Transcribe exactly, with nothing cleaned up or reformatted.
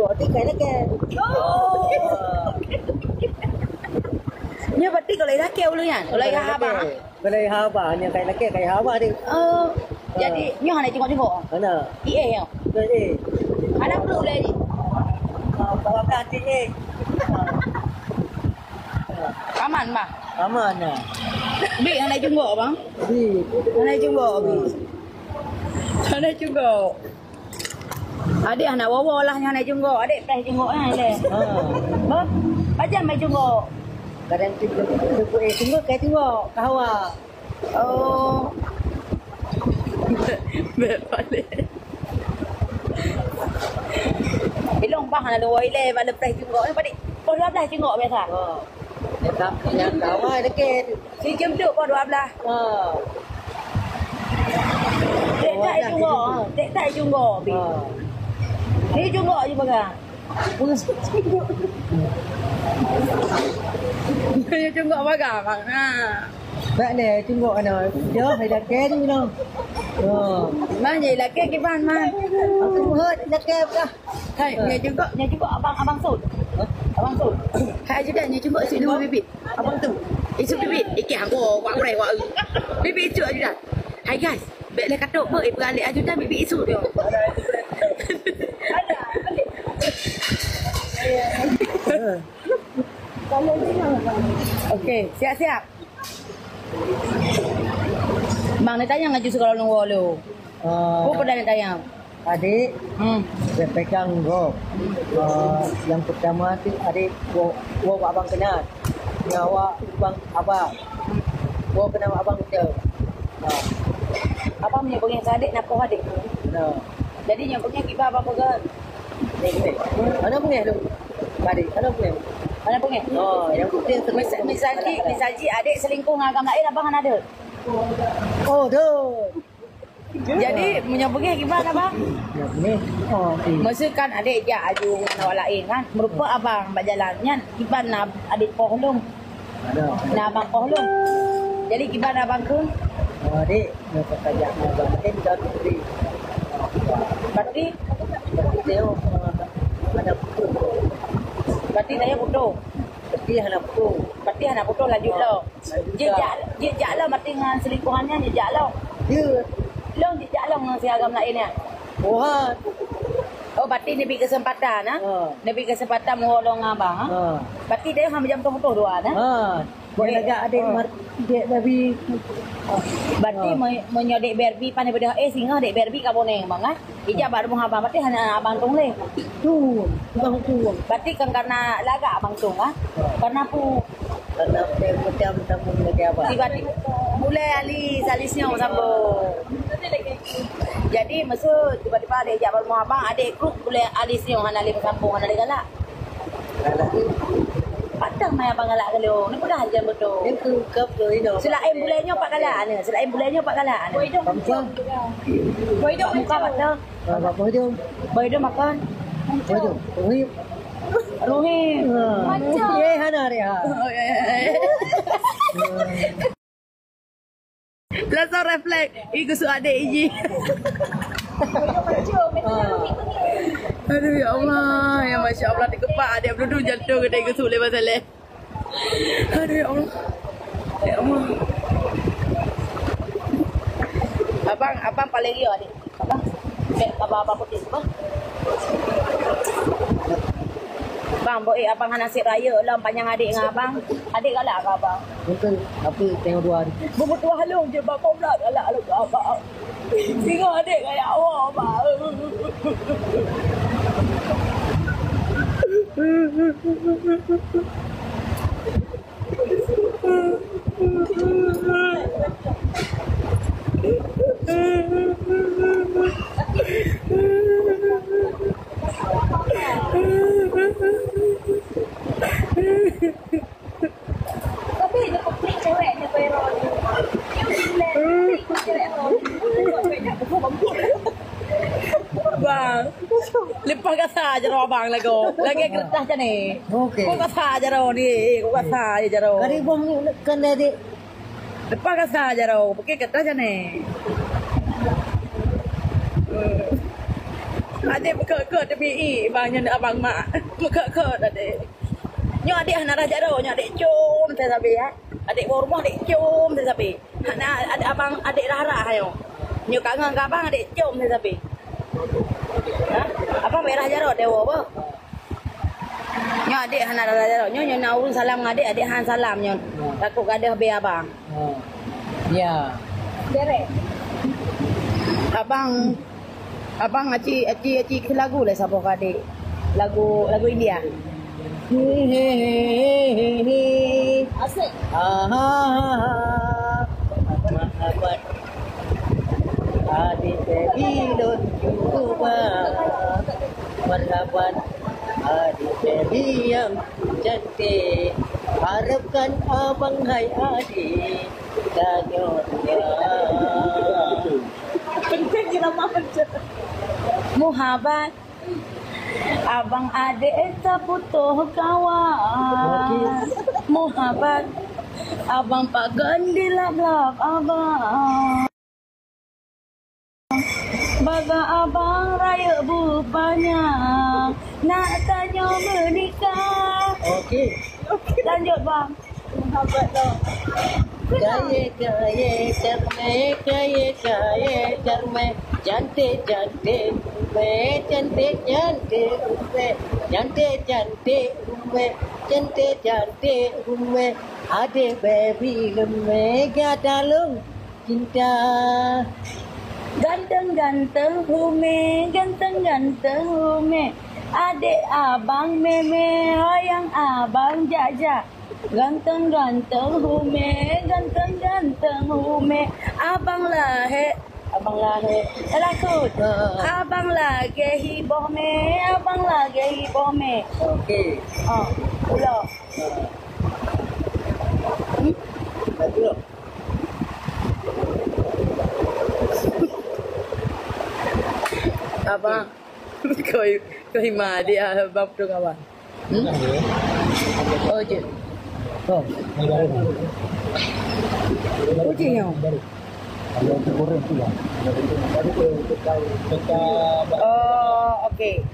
Berarti kai lakée. Oh. Nyoe berarti kalau lakée ulôn nyan, kalau haba. Kalau haba, nyoe kai lakée, kai haba deh. Oh. Jadi, nyoe hana jengok-jengok? Hana. Iéh nyoe? Iéh. Hana perlu lé ni? Ah, bawa ganti, eh. Aman, bah? Aman, nah. Bi, hana jengok, bang? Bi. Hana jengok, bi. Hana jengok. Adik hana wowo lah nyan hana jengok. Adik preh jengok nyan lé. Ha. Bah, pajan mai jengok. Kadang tu, tu, tu, eh, tengok, kai tengok, kawa. Oh. Bek balik. Ilong bah hana lewoi lé, bala preh jengok. Eh, padik. Poh dua belas jengok biasa. Oh. Nyang kawa dekat. Si jeuem tu poh dua belas. Ha. Tek tak junggo, tek tak junggo, bi. Ha. Ni junggo je baga. Ni junggo baga, bang. Ha. Tak leh, junggo ana. Dah, hai dah keri no. Ha. Man, je lakée kiban, man. Aku hot lakée dah. Hai, nyoe junggo, nyoe junggo abang, abang Sud. Abang Sud. Hai, je dah, nyoe junggo si dua bibit. Abang tu. Isu bibit. Ikeh angko, wak gureh, wak. Bibit isu ajudan. Hai guys, bek leh katok bek, ibu alik ajudan bibit isu dia. Okey, siap-siap. Bang, ni tanya ngaju sekolah nunggu lu. Ah. Kau pernah ni tanya? Adik, hmm, saya pegang go. Ah, yang pertama tu adik wo, wo abang kenal. Yang awak bang abang. Wo kenal abang tu. Ah. Abang punya pengen adik, nak poh adik. Nah. Jadi yang punya kita abang pegang. Mana punya tu? Adik, mana punya? Mana punya? Oh, yang penting misal, misal ji, misal ji adik selingkuh dengan agama lain, abang kan ada. Oh, tu. Jadi, meunyoe beungéh kiban, Abang? Ya, beungéh. Oh, okey. Meuseukan adék jak aju ngon awak laén kan, meurumpok abang bak jalan nyan, kiban na adék poh lôn. Ada. Na abang poh lôn. Jadi, kiban abang kheun? Oh, adék, nyoe ka tajak ngon abang. Adék, kita beri. Berarti? Berarti, oh, ada putus. Berarti saya putus. Berarti hana putus. Berarti hana putus, lanjut lom. Jijak, jijak lom, berarti ngon selingkuhan nyan jijak lom. Ya. Lom jijak lom ngon si agam laén nyan. Wah. Oh, berarti neubri keuseumpatan, ha? Ha. Neubri keuseumpatan meuwoe lom ngon abang, ha? Ha. Berarti dia hana jam tutoh dua, ha? Ha. Buat lagak adék mar-, dek Barbie. Berarti ha, me-, meunyoe dek Barbie pan daripada, eh, singoh dek Barbie ka boneng, bang, ha? Ijak bak rumoh abang, berarti hana abang tueng lé. Tueng, abang tueng. Berarti kan karena lagak abang tueng, ha? Karena pu- Karena macam tamu lagi abang. Tiba-tiba. Mulai alis, alis nyoe sambung. Jadi, maksud tiba-tiba adék jak bak rumoh abang, adék krup mulai alis nyoe hana lé sambung, hana lé galak. Galak. Patah mai abang galak keu lôn. Ni peugah ajan beutôi. Ni keu, keu, keu, ini. Selain bulan nyoe pat galak ni. Selain bulan nyoe pat galak ni. Buat muka patah. Ah, apa tu? Boy, dia makan. Apa tu? Ruhim. Ruhim. Ha. Macam. Eh, hana dia. Oh, ya, ya, ya. Langsung refleks. Ih, gusuk adék iji. Aduh, ya Allah. Ya, Masya Allah. Dikepak adék berdudu jantung geude gusuk lé Bang Saleh. Aduh, ya Allah. Ya Allah. Abang, abang paling ria ni. Abang, bek abang, abang putih apa? Bang, boh, eh, abang hana sép rayeuk lom panyang adék ngon abang. Adék galak keu abang. Betul, tapi tengok dua hari. Beumeutuah lôn je, bang, kau galak lôn keu abang. Singoh adék gaya awak, Mak. Tapi dia keplik cewek dia bayar orang. Dia gila. Dia ikut cewek orang. Bang, leupah kasa jaroe abang lagoe. Lagèe keureutah jane. Okey. Kok kasa jaroe ni, eh, kok kasa je jaroe. Kari boh ni kan dah dek. Leupah kasa jaroe, pakai keureutah jane. Adék meukheut-kheut teumiyueb, bang nyan abang mak. Meukheut-kheut adék. Nyoe adék hana rhah jaroe, nyoe adék com sabe-sabe, ya. Adék bak rumoh adék com sabe-sabe. Hana adék abang, adék rhah-rhah nyoe. Nyoe kangen keu abang adék com sabe-sabe. Ha? Abang bèk rhah jaroe, dewo boh. Nyoe adék hana rhah jaroe. Nyoe, nyoe na ureueng salam ngon adék, adék han salam nyoe. Takot gadôh bak abang. Ha. Ya. Abang, abang aci, aci, aci keu lagu lé saboh keu adék. Lagu, lagu India. Asik. Adék baby lôn cuba. Marhaban, adék baby nyang cantik. Harapkan abang hai adék. Tanyoe dua. Penting irama macam. Muhabat. Abang adék taputôh kawan. Okey. Muhabat. Abang pagan dilap-lap abang. Bagaih abang rayeuk bupanyang, nak tanyoe meunikah. Okey. Lanjut, bang. Kayèe, kayèe, cermèe, kayèe, kayèe, cermèe, cantik, cantik, rume, cantik, cantik, rume, cantik, cantik, rume, cantik, cantik, rume, adék baby leumèe gata lôn. Cinta. Ganteng-ganteng rume, ganteng-ganteng rume. Adék abang meme, sayang abang jak-jak. Ganteng-ganteng rume, ganteng-ganteng rume. Abang lahé, abang lahé. Laku. Ha. Abang lagèe hiboh me, abang lagèe hiboh me. Okey. Ha, ulo. Ha. Hmm? Lagu. Abang. Kau, kau ima adik, ah, bab tu kawan. Hmm? Oh, je. Oh. Oh, je, ya. Oh, okey.